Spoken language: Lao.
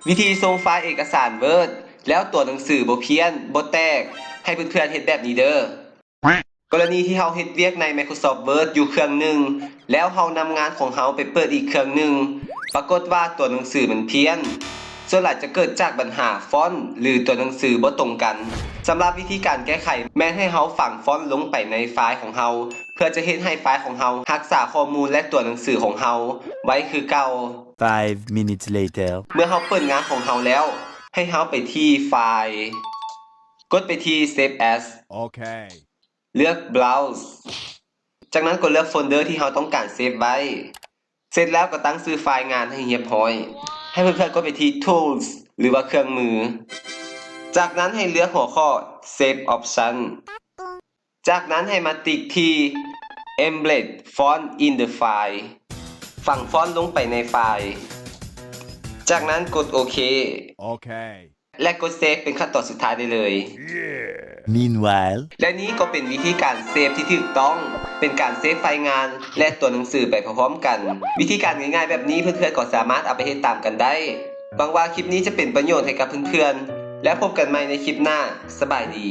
ວິທີສົ່ງໄຟລ໌ເອກະສານ Word ແລ້ວຕົວໜັງສືບໍ່ພຽນ, ບໍ່ແຕກ, ໃຫ້ເພື່ອນໆເຮັດແບບນີ້ເດີ້. ກໍລະນີທີ່ເຮົາເຮັດວຽກໃນ Microsoft Word ຢູ່ເຄື່ອງໜຶ່ງ ແລ້ວເຮົານຳງານຂອງເຮົາໄປເປີດອີກເຄື່ອງໜຶ່ງ, ປາກົດວ່າຕົວໜັງສືມັນພຽນ, ສ່ວນຫຼາຍຈະເກີດຈາກບັນຫາຟອນ ຫຼື ຕົວໜັງສືບໍ່ຕົງກັນ. ສຳລັບວິທີການແກ້ໄຂ ແມ່ນໃຫ້ເຮົາຝັງຟອນລົງໄປໃນໄຟລ໌ຂອງເຮົາ ເພື່ອຈະເຮັດໃຫ້ໄຟລ໌ຂອງເຮົາຮັກສາຂໍ້ມູນ ແລະ ຕົວໜັງສືຂອງເຮົາໄວ້ຄືເກົ່າ. Five minutes later. ເມື່ອເຮົາເປີດງານຂອງເຮົາແລ້ວ, ໃຫ້ເຮົາໄປທີ່ File ກົດໄປທີ່ Save As. ໂອເຄ. ເລືອກ Browse ຈາກນັ້ນກໍເລືອກໂຟນເດີທີ່ເຮົາຕ້ອງການເຊຟໄວ້. ເສັດແລ້ວກໍຕັ້ງຊື່ໄຟລ໌ງານໃຫ້ຮຽບຮ້ອຍ. ໃຫ້ເພື່ອນໆກົດໄປທີ່ Tools ຫຼືວ່າເຄື່ອງມື. ຈາກນັ້ນໃຫ້ເລືອກຫົວຂໍ້ Save Option. ຈາກນັ້ນໃຫ້ມາຕິກທີ່ Embed Font in the File ຝັງຟອນລົງໄປໃນໄຟລ໌. ຈາກນັ້ນກົດໂອເຄ. ໂອເຄ. ແລະ ກົດເຊຟເປັນຂັ້ນຕອນສຸດທ້າຍໄດ້ເລີຍ. Meanwhile. ແລະນີ້ກໍເປັນວິທີການເຊຟທີ່ຖືກຕ້ອງ, ເປັນການເຊຟໄຟລ໌ງານ ແລະ ຕົວໜັງສືໄປພ້ອມໆກັນ. ວິທີການງ່າຍໆແບບນີ້ເພື່ອນໆກໍສາມາດເອົາໄປເຮັດຕາມກັນໄດ້. ຫວັງວ່າຄລິບນີ້ຈະເປັນປະໂຫຍດໃຫ້ກັບເພື່ອນໆ, ແລ້ວພົບກັນໃໝ່ໃນຄລິບໜ້າ. ສະບາຍດີ.